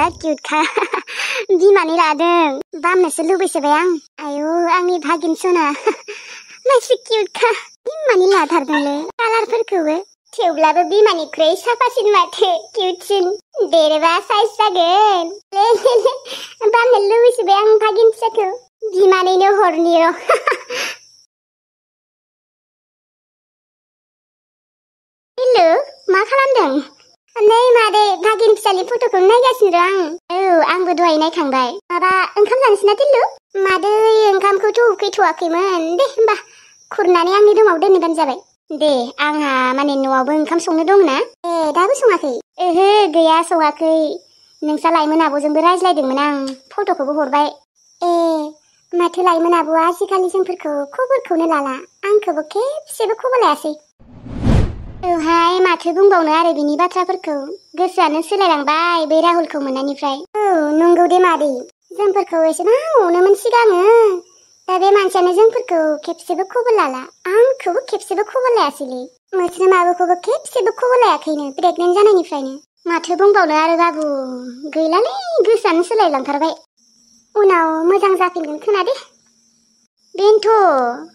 बिराद किउटखा बिमानि लादों बामनोसो लुबैसोबाय आं आयौ आंनि भागिन सना मासे किउटखा बिमानि लाथारदोंलै कालारफोरखौबो थेवब्लाबो बिमानिख्रुइ साफासिन माथो किउटसिन देरबा साइज जागोन बामनो लुबैसोबाय आं भागिन फिसाखौ बिमानैनो हरनि र' हेलौ मा खालामदों नै मादै भागिन फिसानि फट'खौ नायगासिनो आं आंबो दहाय नायखांबाय माबा ओंखाम जानोसै ना दिल्लु मादै ओंखामखौथ' उखैथ'वाखैमोन दे होमबा खुरनानै आंनि रुमाव दोनहैबानो जाबाय दे आंहा माने न'आवबो ओंखाम संनो दंना दाबो सङाखै ओहो गैया सङाखै नोंसा लाइमोन आब'जोंबो रायज्लायदोंमोन आं फट'खौबो हरबाय माथो लाइमोन आब'आ आजिखालि जोंफोरखौ खबरखौनो लाला आंखौबो खेबसेबो खबर लायासै औहाय माथो बुंबावनो आरो बिनि बाथ्राफोरखौ गोसोआनो सोलायलांबाय बे राहुलखौ मोननायनिफ्राय नंगौ दे मादै जोंफोरखौ एसेबां अनोमोन सिगाङो दा बे मानसियानो जोंफोरखौ खेबसेबो खबर लाला आंखौबो खेबसेबो खबर लायासैलै मोस्रोम आब'खौबो खेबसेबो खबर लायाखैनो प्रेगनेन्ट जानायनिफ्रायनो माथो बुंबावनो आरो बाबु गैलालै गोसोआनो सोलायलांथारबाय उनाव मोजां जाफिनगोन खोना दे बेनोथ'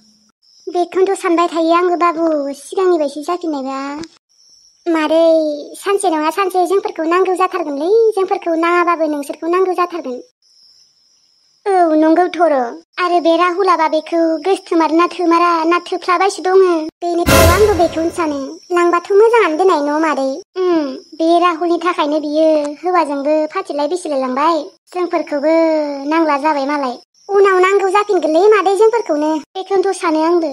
बेखौनोथ' सानबाय थायो आंबो बाबु सिगांनि बायदि जाफिननायबा मादै सानसे नङा सानसे जोंफोरखौ नांगौ जाथारगोनलै जोंफोरखौ नाङाबाबो नोंसोरखौ नांगौ जाथारगोन नंगौ थर' आरो बे राहुलाबा बेखौ गोसथोमार ना थोमारा ना थोफ्लाबायसो दङ बेनिखायनो आंबो बेखौनो सानो लांबाथ' मोजाङानो दोननाय न' मादै बे राहुलनि थाखायनो बियो हौवाजोंबो फाथिलाय बिसिलाय लांबाय जोंफोरखौबो नांला जाबाय मालाय उनाव नांगौ जाफिनगोनलै मादै जोंफोरखौनो बेखौनोथ' सानो आंबो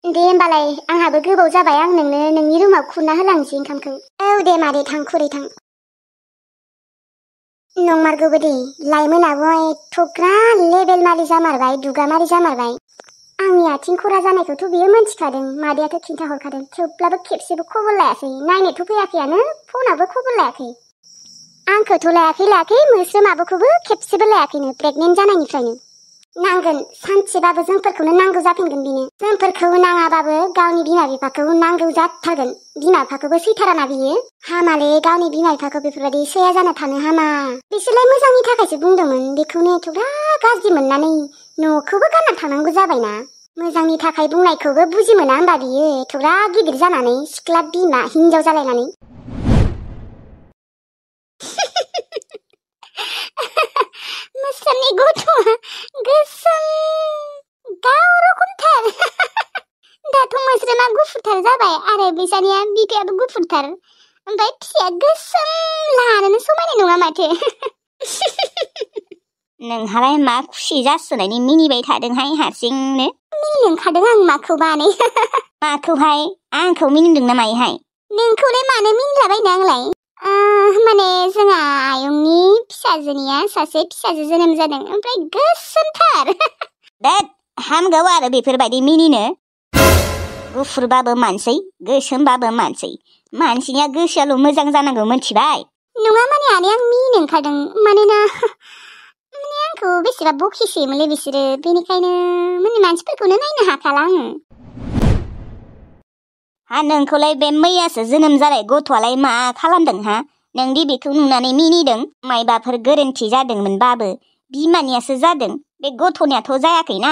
दे होमबालाय आंहाबो गोबाव जाबाय आं नोंनो नोंनि रुमाव खुरना होलांसै ओंखामखौ दे मादै थां खुरै थां नंमारगौबो दे लाइमोन आब'आ एथ'ग्रा लेबेल मारि जामारबाय दुगामारि जामारबाय आंनि आथिं खरा जानायखौथ' बियो मोनथिखादों मादैयाथ' खिन्थाहरखादों थेवब्लाबो खेबसेबो खबर लायासै नायनोथ' फैयाखैयानो फनावबो खबर लायाखै आंखौथ' लायाखै मोस्रोम आब'खौबो खेबसेबो लायाखैनो प्रेगनेन्ट जानायनिफ्रायनो नांगोन सानसेबाबो जोंफोरखौनो नांगौ जाफिनगोन बिनो जोंफोरखौ नाङाबाबो गावनि बिमा बिफाखौ नांगौ जाथारगोन बिमा बिफाखौबो सैथाराना बियो हामालै गावनि बिमा बिफाखौ बेफोरबायदि सैया जाना थानो हामा बिसोरलाय मोजांनि थाखायसो बुंदोंमोन बेखौनो एथ'ग्रा गाज्रि मोननानै न'खौबो गारना थांनांगौ जाबायना मोजांनि थाखाय बुंनायखौबो बुजि मोना होमबा बियो एथ'ग्रा गिदिर जानानै सिख्ला बिमा हिनजाव जालायनानै मोस्रोमनि गथ'आ गोसोम गाव रखमथार दाथ' मोस्रोमा गुफुरथार जाबाय आरो बिसानिया बिफायाबो गुफुरथार ओमफ्राय फिसाया गोसोम लानोनो समायनाय नङा माथो नोंहालाय मा खुसि जासोनायनि मिनिबाय थादोंहाय हारसिंनो मिनिनो ओंखारदों आं माखौ बानो माखौहाय आंखौ मिनिदों ना मायोहाय नोंखौलाय मानो मिनिलाबायनो आंलाय माने जोंहा आयंनि फिसाजोनिया सासे फिसाजो जोनोम जादों ओमफ्राय गोसोमथार हामगौ आरो बेफोरबायदि मिनिनो गुफुरबाबो मानसै गोसोमबाबो मानसै मानसिनिया गोसोआल' मोजां जानांगौ मोनथिबाय नङा माने आनै आं मिनिनो ओंखारदों मानोना माने आंखौ बेसेबा बखिसोयोमोनलै बिसोरो बेनिखायनो माने मानसिफोरखौनो नायनो हाखाला आङो नोंखौलाय बे मैयासो जोनोम जानाय गथ'आलाय मा खालामदों नोंदि बेखौ नुनानै मिनिदों मायबाफोर गोरोन्थि जादोंमोनबाबो बिमानियासो जादों बे गथ'नियाथ' जायाखैना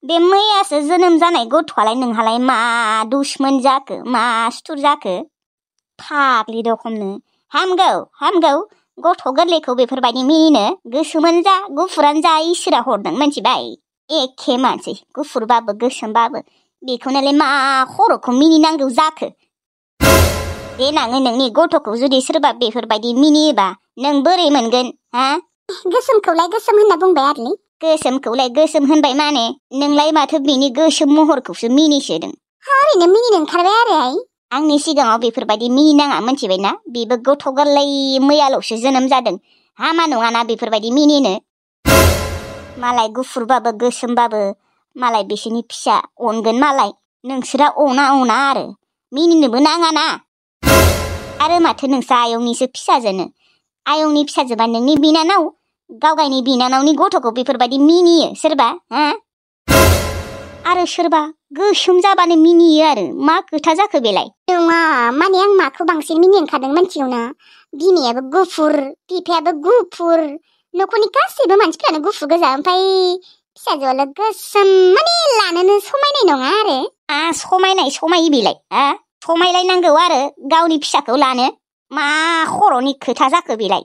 बे मैयासो जोनोम जानाय गथ'आलाय नोंहालाय मा दुश्मन जाखो मा सुथुर जाखो फाग्लि रखमनो हामगौ गथ' गोरलैखौ बेफोरबायदि मिनिनो गोसोमानो जा गुफुरानो जा इसोरा हरदों मोनथिबाय एखे मानसै गुफुरबाबो गोसोमबाबो बेखौनोलाय मा खर'खौ मिनिनांगौ जाखो देनाङै नोंनि गथ'खौ जुदि सोरबा बेफोरबायदि मिनियोबा नों बोरै मोनगोन गोसोमखौलाय गोसोम होनना बुंबाय आरोलै गोसोमखौलाय गोसोम होनबाय माने नोंलाय माथो बिनि गोसोम महरखौसो मिनिसोदों ओरैनो मिनिनो ओंखारबाय आरोहाय आंनि सिगाङाव बेफोरबायदि मिनिनाङा मोनथिबायना बेबो गथ' गोरलै मैयाल'सो जोनोम जादों हामा नङाना बेफोरबायदि मिनिनो मालाय गुफुरबाबो गोसोमबाबो मालाय बिसोरनि फिसा अनगोन मालाय नोंसोरा अना आरो मिनिनोबो नाङाना आरो माथो नोंसा आयंनिसो फिसाजोनो आयंनि फिसाजोबा नोंनि बिनानाव गावगायनि बिनानावनि गथ'खौ बेफोरबायदि मिनियो सोरबा आरो सोरबा गोसोम जाबानो मिनियो आरो मा खोथा जाखो बेलाय? नङा माने आं माखौ बांसिन मिनिनो ओंखारदों मिथिगौना? बिमायाबो गुफुर बिफायाबो गुफुर न'खरनि गासैबो मानसिफ्रानो गुफुर गोजा ओमफ्राय फिसाजोआल' गोसोम माने लानोनो समायनाय नङा आरो। समायनाय समायि बेलाय समायलायनांगौ आरो गावनि फिसाखौ लानो मा खर'नि खोथा जाखो बेलाय?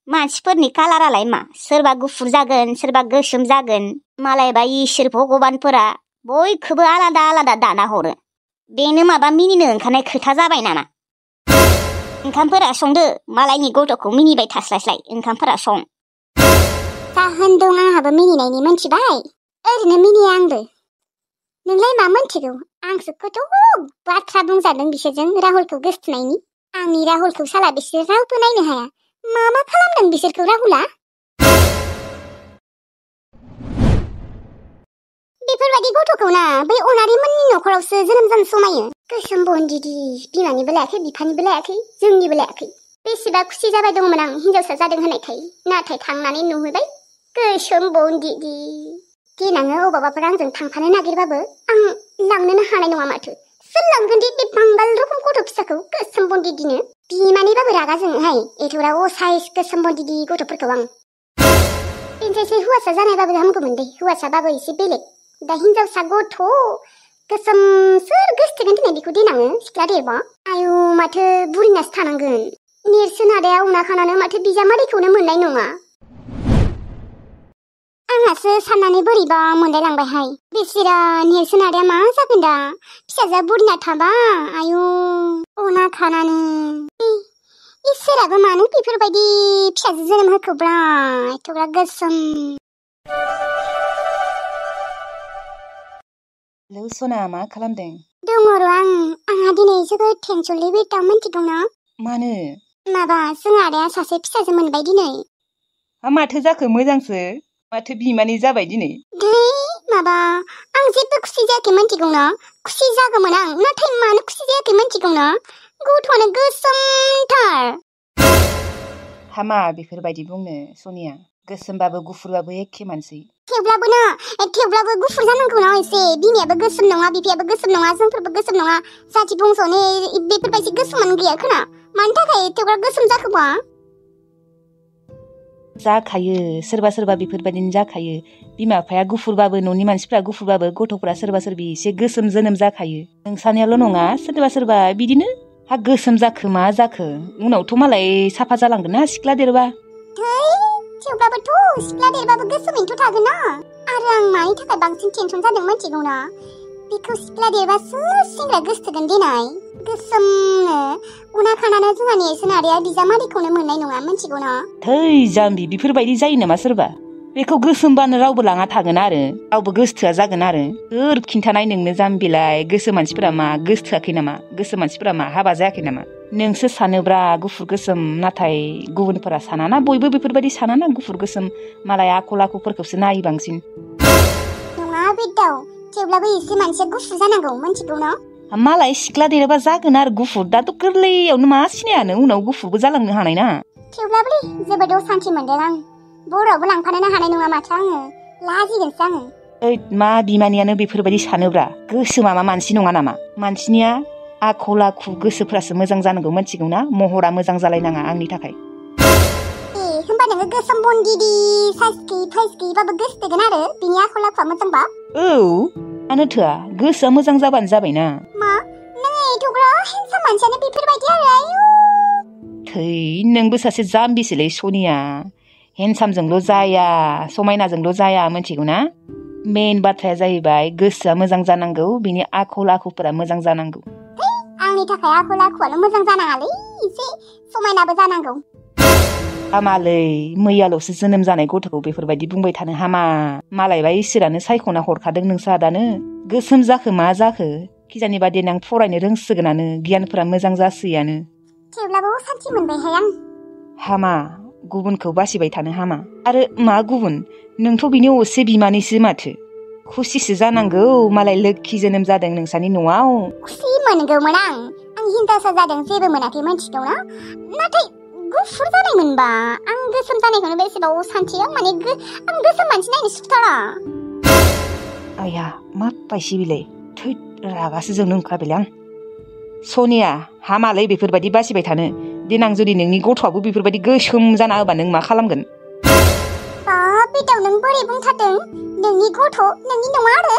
मानसिफोरनि कालारालाय मा सोरबा गुफुर जागोन सोरबा गोसोम जागोन मालायबा इसोर भगबानफोरा बयखौबो आलादा आलादा दाना हरो बेनो माबा मिनिनो ओंखारनाय खोथा जाबाय नामा? ओंखामफोरा संदो मालायनि गथ'खौ मिनिबाय थास्लायस्लाय ओंखामफोरा सं। जाहोन दं आंहाबो मिनिनायनि मोनथिबाय ओरैनो मिनिया आंबो। नोंलाय मा मोनथिगौ आंसो खथ' बाथ्रा बुंजादों बिसोरजों राहुलखौ गोसथोनायनि। आंनि राहुलखौ साला बिसोर रावबो नायनो हाया। मा खालामदों बिसोरखौ राहुला? बेफोरबायदि गथ'खौना बै अनारिमोननि न'खरावसो जोनोम जानो समायो। गोसोम बन्दिदि बिमानिबो लायाखै बिफानिबो लायाखै जोंनिबो लायाखै। बेसेबा खुसि जाबाय दंमोन आं हिनजावसा जादों होननायखाय नाथाय थांनानै नुहैबाय गोसोम बन्दिदि। देनाङो अबावबाफोर आंजों थांफानो नागिरबाबो आं लांनोनो हानाय नङा माथो। सोर लांगोन दि बे बांगाल रखम गथ' फिसाखौ गोसोम बन्दिदिनो? बिमानिबाबो रागा जोङोहाय एथ'रा असाइस गोसोम बन्दिदि गथ'फोरखौ आं। बेनोसै हौवासा जानायबाबो हामगौमोन दे हौवासाबाबो एसे बेलेग। दा हिनजावसा गथ' गोसोम सोर गोसथोगोन दिनै बेखौ देनाङो सिख्ला देरबा? आयु माथो बुरिनासो थानांगोन। नेरसोन आदाया उना खानानो माथो बिजामादैखौनो मोननाय नङा। आंहासो साननानै बोरैबा मोनलायलांबायहाय। बेसेरा नेरसोन आदाया मा जागोन दा फिसाजोआ बुरिना थाबा? आयु उना खानानो इसोराबो मानो बेफोरबायदि फिसाजो जोनोम होखोब्रा एथ'ग्रा गोसोम। हेलौ सना मा खालामदों? दङ र' आंहा दिनै जोबोद टेनसनलै बेटा मिन्थिगौना? मानो? माबा जों आदाया सासे फिसाजो मोनबाय दिनै। माथो जाखो मोजांसो माथो बिमानै जाबाय दिनै। दै माबा आं जेबो खुसि जायाखै मिन्थिगौना? खुसि जागौमोन आं नाथाय मानो खुसि जायाखै मिन्थिगौना? गथ'आनो गोसोमथार। हामा बेफोरबायदि बुंनो सनिया गोसोमबाबो गुफुरबाबो एखे मानसि। थेवब्लाबो गुफुर जानांगौना एसे। बिमायाबो गोसोम नङा बिफायाबो गोसोम नङा जोंफोरबो गोसोम नङा जाथि बंस'नि बेफोरबायदि गोसोमानो गैया खोना मानि थाखाय एथ'ग्रा गोसोम जाखोबा? जाखायो सोरबा बेफोरबायदिनो जाखायो। बिमा बिफाया गुफुरबाबो न'नि मानसिफ्रा गुफुरबाबो गथ'फोरा सोरबा सोरबि एसे गोसोम जोनोम जाखायो। नोंसानियाल' नङा सोरबा बिदिनो हा गोसोम जाखो मा जाखो उनावथ' मालाय साफा जालांगोन ना सिख्ला देरबा। थेवब्लाबोथ' सिख्ला देरबाबो गोसोमैनोथ' थागोन ना। आरो आं मानि थाखाय बांसिन टेनसन जादों मिन्थिगौना? बेखौ सिख्ला देरबा सोर सेंग्रा गोसथोगोन देनाय गोसोमनो उना खानानो जोंहा नेरसोन आदाया बिजामादैखौनो मोननाय नङा मिन्थिगौना? थै जाम्बि बेफोरबायदि जायो नामा सोरबा? बेखौ गोसोमबानो रावबो लाङा थागोन आरो रावबो गोसथोआ जागोन आरो। सोर खिन्थानाय नोंनो जाम्बिलाय गोसोम मानसिफोरा मा गोसथोआखै नामा? गोसोम मानसिफोरा मा हाबा जायाखै नामा? नोंसो सानोब्रा गुफुर गोसोम नाथाय गुबुनफोरा सानाना बयबो बेफोरबायदि सानाना गुफुर गोसोम मालाय आखल आखुफोरखौसो नायो बांसिन। नङा बेदाव थेवब्लाबो एसे मानसिया गुफुर जानांगौ मिन्थिगौना? मालाय सिख्ला देरबा जागोन आरो गुफुर दाथ' गोरलैयावनो मा सिनायानो उनाव गुफुरबो जालांनो हानाय ना। थेवब्लाबो जोबोद असान्थि मोनदों आं। बर'आवबो लांफानोनो हानाय नङा माथो आङो लाजिगोनसो आङो। ओइ मा बिमानियानो बेफोरबायदि सानोब्रा गोसोमा मा मानसि नङा नामा? मानसिनिया आखल आखु गोसोफ्रासो मोजां जानांगौ मिन्थिगौना? महरा मोजां जालायनाङा आंनि थाखाय। होमबा नोङो गोसोम बन्दिदि साइस गैयिबाबो गोसथोगोन आरो बिनि आखल आखुआ मोजांबा? औ आनो थोआ गोसोआ मोजां जाबानो जाबायना। मा नों एथ'ग्रा हेन्साम मानसियानो बेफोरबायदि आरो आयु। थै नोंबो सासे जाम्बिसोलै सनिया। हेन्सामजोंल' जाया समायनाजोंल' जाया मिन्थिगौना? मेन बाथ्राया जाहैबाय गोसोआ मोजां जानांगौ बिनि आखल आखुफोरा मोजां जानांगौ। आंनि थाखाय आखल आखुआनो मोजां जानाङालै एसे समायनाबो जानांगौ। हामालै मैयाल'सो जोनोम जानाय गथ'खौ बेफोरबायदि बुंबाय थानो हामा। मालायबा इसोरानो सायख'ना हरखादों नोंसो आदानो। गोसोम जाखो मा जाखो खिजानिबा देनां फरायनो रोंसिगोनानो गियानफोरा मोजां जासैयानो। थेवब्लाबो सान्थि मोनबायहाय आं। हामा गुबुनखौ बासिबाय थानो हामा। आरो मा गुबुन नोंथ' बिनि असे बिमानैसो माथो। खुसिसो जानांगौ मालाय लोखि जोनोम जादों नोंसानि न'आव। खुसि मोनगौमोन आं हिनजावसा जादों जेबो मोनाखै मिन्थिगौना? नाथाय गुफुर जानायमोनबा आं गोसोम जानायखौनो बेसेबा असान्थि आं गोसोम मानसि नायनो सुखुथारा। आया मा बायसि बिलाय थैद रागासो जोंनो ओंखारबायलै आं। सनिया हामालै बेफोरबायदि बासिबाय थानो। देनां जुदि नोंनि गथ'आबो बेफोरबायदि गोसोम जाना होबा नों मा खालामगोन? बिदाव नों बोरै बुंथारदों? नोंनि गथ' नोंनि नङा आरो?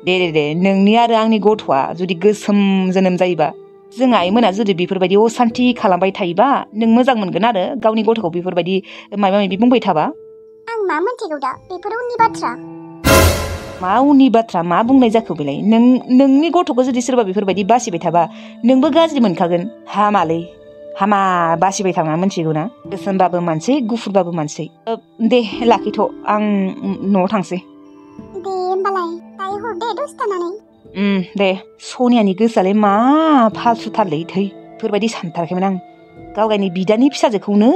दे नोंनि आरो आंनि गथ'आ जुदि गोसोम जोनोम जायोबा जों आइमोना जुदि बेफोरबायदि असान्थि खालामबाय थायोबा नों मोजां मोनगोन आरो गावनि गथ'खौ बेफोरबायदि माबा माबि बुंबाय थाबा? आं मा मोनथिगौ दा बेफोर उननि बाथ्रा। मा उननि बाथ्रा मा बुंनाय जाखो बेलाय? नोंनि गथ'खौ जुदि सोरबा बेफोरबायदि बासिबाय थाबा नोंबो गाज्रि मोनखागोन। हामालै हामा बासिबाय थाङा मोनथिगौ ना? गोसोमबाबो मानसि गुफुरबाबो मानसि। दे लाखिथ' आं न'आव थांसै। दे होमबालाय दायो हर दे दसे थानानै। दे सनियानि गोसोआलाय मा फालथुथारलै थै बेफोरबायदि सानथाराखैमोन आं। गावगायनि बिदानि फिसाजोखौनो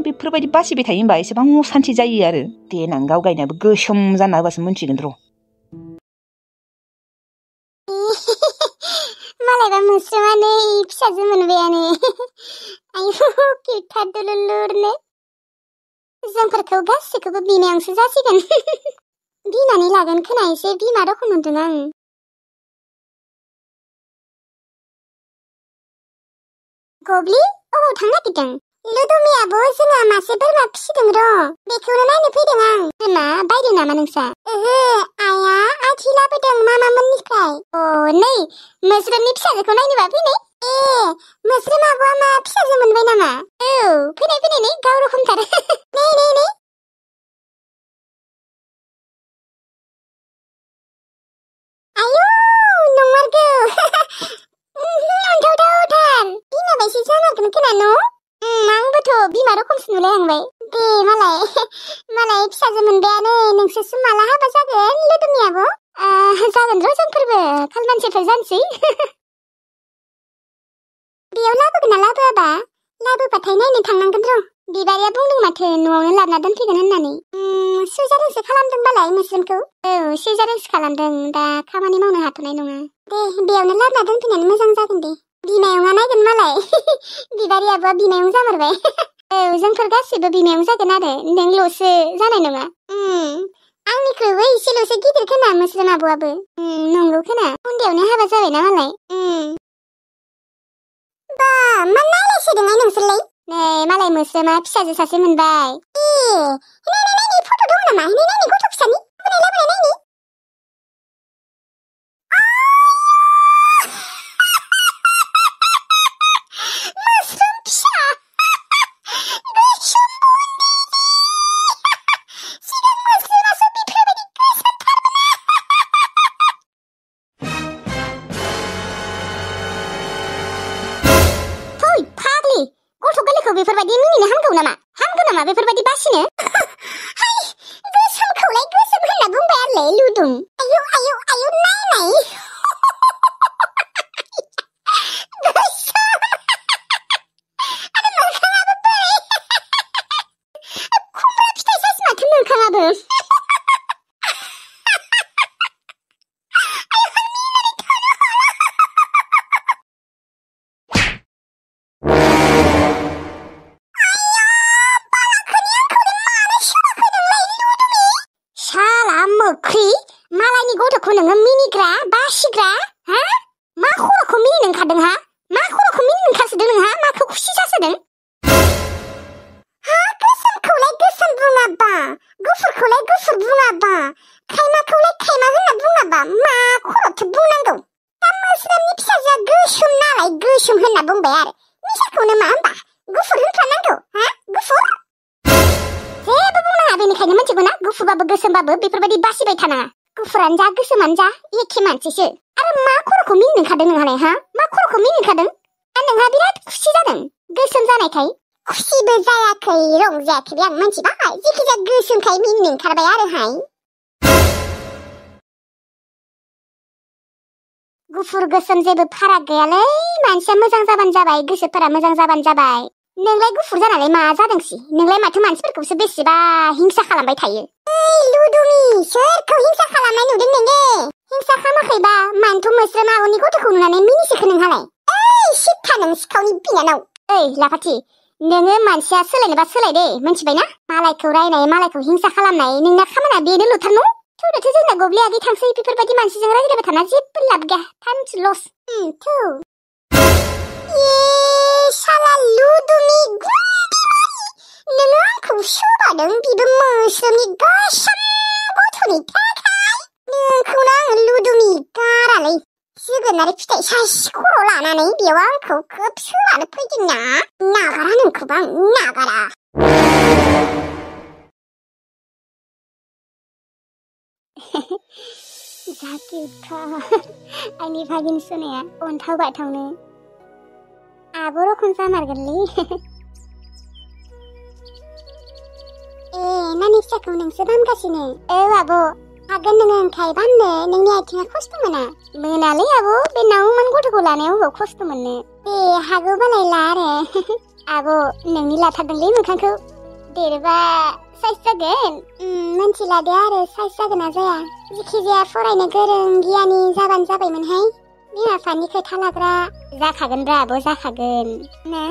बेफोरबायदि बासिबाय थायो होनबा एसेबां असान्थि जायो आरो। देनां गावगायनाबो गोसोम जाना होबासो मोनथिगोन र'। मालायबा मोस्रोमानै फिसाजो मोनबायानो। आयु किउटथार दुलुलुरनो। जोंफोरखौ गासैखौबो बिमायावसो जासिगोन। बिमानि लागोन खोना एसे बिमा रखम मोनदों आं। गब्लि अबाव थांनो नागिरदों? लुदुमि आब' जोंहा मासे बोरमा फिसिदों र'। बेखौनो नायनो फैदों आं। बोरमा बायदों नामा नोंसा? ओहो आइया आदि लाबोदों मामामोननिफ्राय। नै मोस्रोमनि फिसाजोखौ नायनोबा फैनाय। मोस्रोम आब'आ मा फिसाजो मोनबाय नामा? औ फैनाय नै गाव रखमथार। नै आयु नंमारगौ। अनथावथावथार बिमा बायसो जामारगोन खोना न'? आंबोथ' बिमा रखमसो नुलायहांबाय। दे मालाय फिसाजो मोनबायानो। नोंसोरसो माला हाबा जागोन लुदुमि आब'? जागोन र' जोंफोरबो खालमानसिफोर जानोसै। बेयाव लाबोगोन ना लाबोआबा? लाबोबाथाय नायनो थांनांगोन र'। बिबारिया बुंदों माथो न'आवनो लाबोना दोनफैगोन होननानै। सुजादोंसो खालामदोंबालाय मोस्रोमखौ? औ सुजादोंसो खालामदों। दा खामानि मावनो हाथ'नाय नङा। दे बेयावनो लाबोना दोनफैनानै मोजां जागोन दे। बिमायंआ नायगोन मालाय। बिबारि आब'आ बिमायं जामारबाय। औ जोंफोर गासिबो बिमायं जागोन आरो नोंल'सो जानाय नङा। आंनिख्रुइबो एसेल'सो गिदिर खोना मोस्रोम आब'आबो। नंगौ खोना उन्दैयावनो हाबा जाबायना मालाय। बा मा नायलायसोदोंहाय नोंसोरलाय? नै मालाय मोस्रोमा फिसाजो सासे मोनबाय। नायनि फट' दङ नामा? नायनि गथ' फिसानि लाबोनाय नायनि। मोस्रोम फिसा गोसोम बन्दिनि। सिगां मोस्रोमासो बेफोरबायदि थै फाग्लि गथ' गोरलैखौ बेफोरबायदि मिनिनो हामगौ नामा? बेफोरबायदि बासिनो? हाय गोसोमखौलाय गोसोम होनना बुंबाय आरोलै लुदुम। आयौ नायनाय। गोसोम आरो मोखाङाबो बोरै खुमब्रा फिथाइ साइज माथो मोखाङाबो। मोख्रि मालायनि गथ'खौ नोङो मिनिग्रा बासिग्रा हा? मा खर'खौ मिनिनो ओंखारदों हा? मा खर'खौ मिनिनो ओंखारसोदों नोंहा? माखौ खुसि जासोदों? हा गोसोमखौलाय गोसोम बुङाबा, गुफुरखौलाय गुफुर बुङाबा, खायमाखौलाय खायमा होनना बुङाबा मा खर'थो बुंनांगौ? दा मोस्रोमनि फिसाजोआ गोसोम नालाय गोसोम होनना बुंबाय आरो। निसाखौनो मा होनबा गुफुर होनफ्लानांगौ हा? गुफुर जेबो बुंनाङा बेनिखायनो मिथिगौ ना गुफुरबाबो गोसोमबाबो बेफोरबायदि बासिबाय थानाङा। गुफुरानो जा गोसोमानो जा एखे मानसिसो। आरो मा खर'खौ मिनिनो ओंखारदों नोंहालाय हा? मा खर'खौ मिनिनो ओंखारदों? नोंहा बिराद खुसि जादों गोसोम जानायखाय? खुसिबो जायाखै रंजायाखैबो आं मिथिबाय। जेखिजाया गोसोमखाय मिनिनो ओंखारबाय आरोहाय। गुफुर गोसोम जेबो फाराग गैयालै। मानसिया मोजां जाबानो जाबाय, गोसोफोरा मोजां जाबानो जाबाय। नोंलाय गुफुर जानानै मा जादोंसि? नोंलाय माथो मानसिफोरखौसो बेसेबा हिंसा खालामबाय थायो। लुदुमि सोरखौ हिंसा खालामनाय नुदों नोङो? हिंसा खालामाखैबा मानोथ' मोस्रोम आब'नि गथ'खौ नुनानै मिनिसोखो नोंहालाय? सिथा नों सिखावनि बिनानाव। लाफाथि नोङो मानसिया सोलायनोबा सोलाय दे मिथिबायना? मालायखौ रायनाय मालायखौ हिंसा खालामनाय नोंना खामानिया बेनो ल'थार न'? थौदोथ' जोंना गब्लेयाखै थांसै बेफोरबायदि मानसिजों रायज्लायबाय थाना जेबो लाब गैया टाइमस लस थौ साला लुदुमि गुन्दिमारि नोङो आंखौ सोबादों बिबो मोस्रोमनि गोसोम गथ'नि थाखाय नोंखौनो आङो लुदुमि गारालै जोगोनार फिथाइ सासे खर' लानानै बेयाव आंखौ खोब सोबानो फैदों ना नागारा नोंखौबा आं नागारा जा किउटखा आंनि भागिन सोनाया अन्थाव बाथावनो आब' रखम जामारगोनलै नानि फिसाखौ नोंसो बामगासिनो आब' हागोन नोङो ओंखाय बामनो नोंनि आथिङा खस्थ' मोनालै आब' बे नावमान गथ'खौ लानायाव अबाव खस्थ' मोननो दे हागौबालाय ला आरो आब' नोंनि लाथारदोंलै मोखांखौ देरबा साइज जागोन मोनथिला दे आरो साइज जागोन ना जाया जिखिजाया फरायनो गोरों गियानि जाबानो जाबायमोनहाय बिमा बिफानि खोथा लाग्रा जाखागोनब्रा आब' जाखागोन ना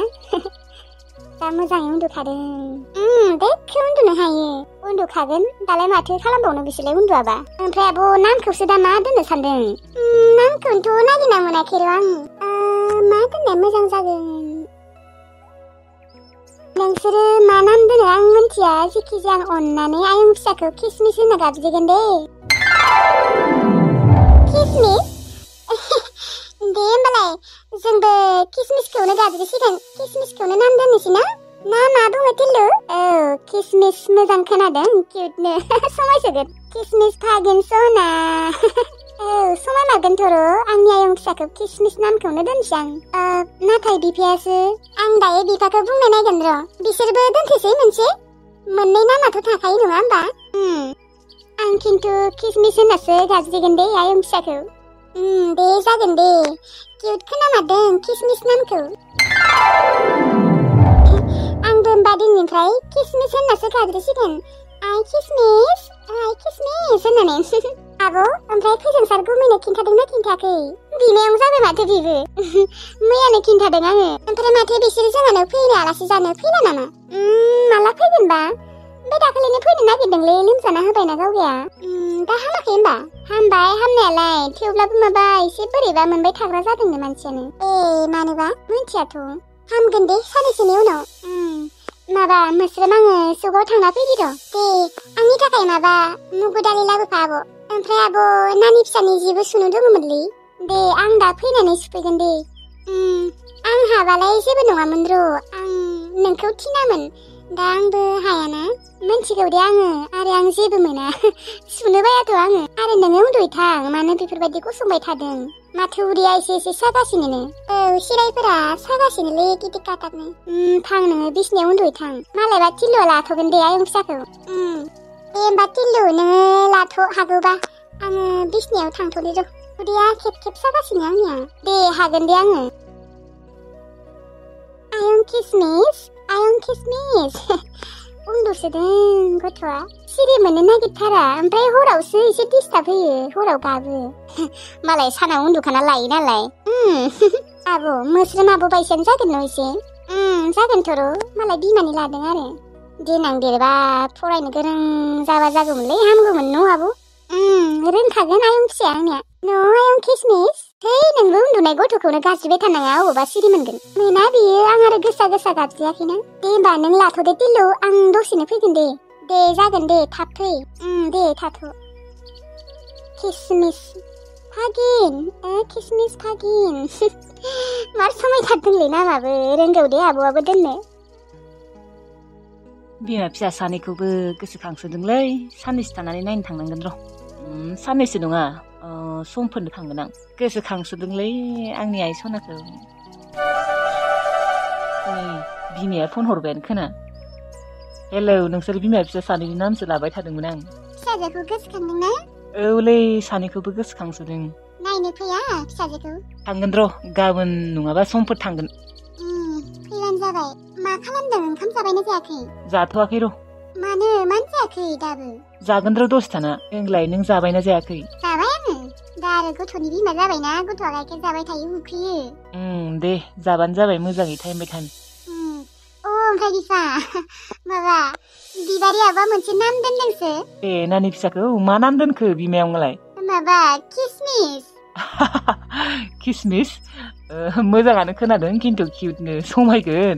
दा मोजाङै उन्दुखादों देखो उन्दुनो हायो उन्दुखागोन दालाय माथो खालामबावनो बिसोरलाय उन्दुआबा ओमफ्राय आब' नामखौसो दा मा दोननो सानदों नामखौनोथ' नागिरना मोनाखै र' आं मा दोननाया मोजां जागोन नोंसोरो मा नाम दोनो आं मिन्थिया जिखिजाया आं अननानै आयं फिसाखौ किसमिस होनना गाबज्रिगोन दे किसमिस दे होमबालाय जोंबो किसमिसखौनो गाबज्रिसिगोन किसमिसखौनो नाम दोननोसै ना मा बुङो टिल्लु औ किसमिस मोजां खोनादों किउटनो समायसोगोन किसमिस भागिन सना औ समायमारगोनथ' र' आंनि आयं फिसाखौ किसमिस नामखौनो दोनसै आं नाथाय बिफायासो आं दायो बिफाखौ बुंनो नायगोन र' बिसोरबो दोनथोसै मोनसे मोननै नामाथ' थाखायो नङा होमबा आं खिन्थु किसमिस होननासो गाबज्रिगोन दे आयं फिसाखौ दे जागोन दे किउट खोनामारदों किसमिस नामखौ आंबो होमबा दिननिफ्राय किसमिस होननासो गाबज्रिसिगोन आइ किसमिस होननानै आब' ओमफ्राय खैजों सार गुमैनो खिन्थादोंना खिन्थायाखै बिमायं जाबाय माथो बिबो मैयानो खिन्थादों आङो ओमफ्राय माथो बिसोर जोंहानाव फैनो आलासि जानो फैला नामा माला फैगोनबा बे दाखालिनो फैनो नागिरदोंलै लोमजाना होबायना गावगाया दा हामाखै होमबा हामबाय हामनायालाय थेवब्लाबो माबा एसे बोरैबा मोनबाय थाग्रा जादोंनो मानसियानो मानोबा मिन्थियाथ' हामगोन दे साननैसोनि उनाव माबा मोस्रोम आङो सगाव थांना फैदि र' दे आंनि थाखाय माबा मुगु दालि लाबोफा आब' ओमफ्राय आब' नानि फिसानि जेबो सुनो दङमोनलै दे आं दा फैनानै सुफैगोन दे आं हाबालाय जेबो नङामोन र' आं नोंखौ थिनामोन दा आंबो हायाना मिन्थिगौ दे आङो आरो आं जेबो मोना सुनो बायाथ' आङो आरो नोङो उन्दुबाय थां मानो बेफोरबायदि गसंबाय थादों माथो उदैया एसे सागासिनो औ सिरायफोरा सागासिनोलै गिदिर काटारनो थां नोङो बिसिनायाव उन्दुबाय थां मालायबा टिल्लुआ लाथ'गोन दे आयं फिसाखौ दे होमबा टिल्लु नोङो लाथ' हागौबा आङो बिसिनायाव थांथ'नि र' उदैया खेब सागासिनो आंनिया दे हागोन दे आङो आयं किसमिस उन्दुसोदों गथ'आ सिरि मोननो नागिरथारा ओमफ्राय हरावसो एसे डिस्टार्ब होयो हराव गाबो मालाय सानाव उन्दुखाना लायो नालाय आब' मोस्रोम आब' बायसानो जागोन न' एसे जागोनथ' र' मालाय बिमानि लादों आरो देनां देरबा फरायनो गोरों जाबा जागौमोनलै हामगौमोन न' आब' रोंखागोन आयं फिसाया आंनिया न' आयं किसमिस है नोंबो उन्दुनाय गथ'खौनो गाज्रिबाय थानाङा अबावबा सिरि मोनगोन मोना बियो आं आरो गोसा गाबज्रियाखैना दे होमबा नों लाथ'दो टिल्लु आं दसेनो फैगोन दे जागोन दे थाब फै दे थाथ' किसमिस भागिन मार समायथारदोंलै नामाबो रोंगौ दे आब'आबो दोननो बिमा फिसा सानैखौबो गोसोखांसोदोंलै साननैसो थानानै नायनो थांनांगोन र' साननैसो नङा समफोरनो थांगोन आं गोसोखांसोदोंलै आंनि आइ सनाखौ बिमाया फन हरबायानो खोना हेलौ नोंसोर बिमा फिसा सानैनि नामसो लाबाय थादोंमोन आं फिसाजोखौ गोसोखांदोंना औलै सानैखौबो गोसोखांसोदों नायनो फैया फिसाजोखौ थांगोन र' गाबोन नङाबा समफोर थांगोन फैबानो जाबाय मा खालामदों ओंखाम जाबायना जायाखै जाथ'वाखै र' मानो जायाखै दाबो जागोन र' दसे थाना नोंलाय नों जाबायना जायाखै जाबाय आङो दा आरो गथ'नि बिमा जाबायना गथ'आ गाइखेर जाबाय थायो उखैयो दे जाबानो जाबाय मोजाङै टाइम बाय टाइम ओमफ्राय बिफा माबा बिबारि आबा मोनसे नाम दोनदोंसो ए नानि फिसाखौ मा नाम दोनखो बिमायावलाय माबा किसमिस किसमिस मोजाङानो खोनादों खिन्थु किउटनो समायगोन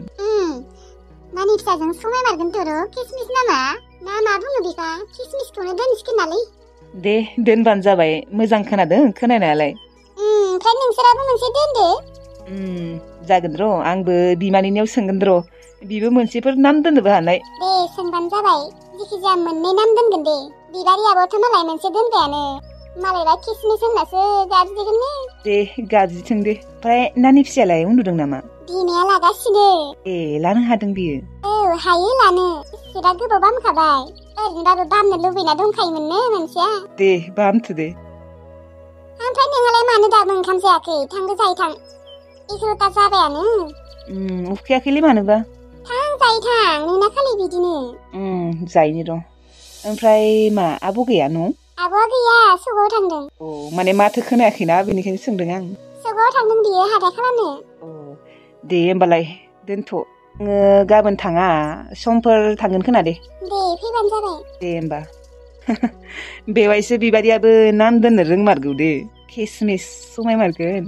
नानि फिसाजों समायमारगोन थर' किसमिस नामा ना मा बुङो बिफा किसमिसखौनो दोनसिगोन नालै दे दोनबानो जाबाय मोजां खोनादों खोनानायालाय ओमफ्राय नोंसोराबो मोनसे दोनदो जागोन र' आंबो बिमानिनियाव सोंगोन र' बिबो मोनसेफोर नाम दोननोबो हानाय दे सोंबानो जाबाय जिखिजाया मोननै नाम दोनगोन दे बिबारियाबोथ' मालाय मोनसे दोनबायानो मालायबा किसमिस होननासो गाबज्रिगोननो दे गाबज्रिथों दे ओमफ्राय नानि फिसायालाय उन्दुदों नामा बिमाया लागासिनो ए लानो हादों बियो औ हायो लानो बिराद गोबाव बामखाबाय ओरैनोबाबो बामनो लुबैना दंखायोमोननो मानसिया दे बामथो दे ओमफ्राय नोंहालाय मानो दाबो ओंखाम जायाखै थांदो जायै थां 11ता जाबायानो उखैयाखैलै मानोबा थां जायै थां नोंना खालि बिदिनो जायनि र' ओमफ्राय मा आब' गैया न' आब'आ गैया सगाव थांदों औ माने माथो खोनायाखैना बेनिखायनो सोंदों आं सगाव थांदों बियो हाथाय खालामनो दे होमबालाय दोनथ' गाबोन थाङा समफोर थांगोन खोना दे फैबानो जाबाय दे होमबा बेवायसो बिबारियाबो नाम दोननो रोंमारगौ दे किसमिस समायमारगोन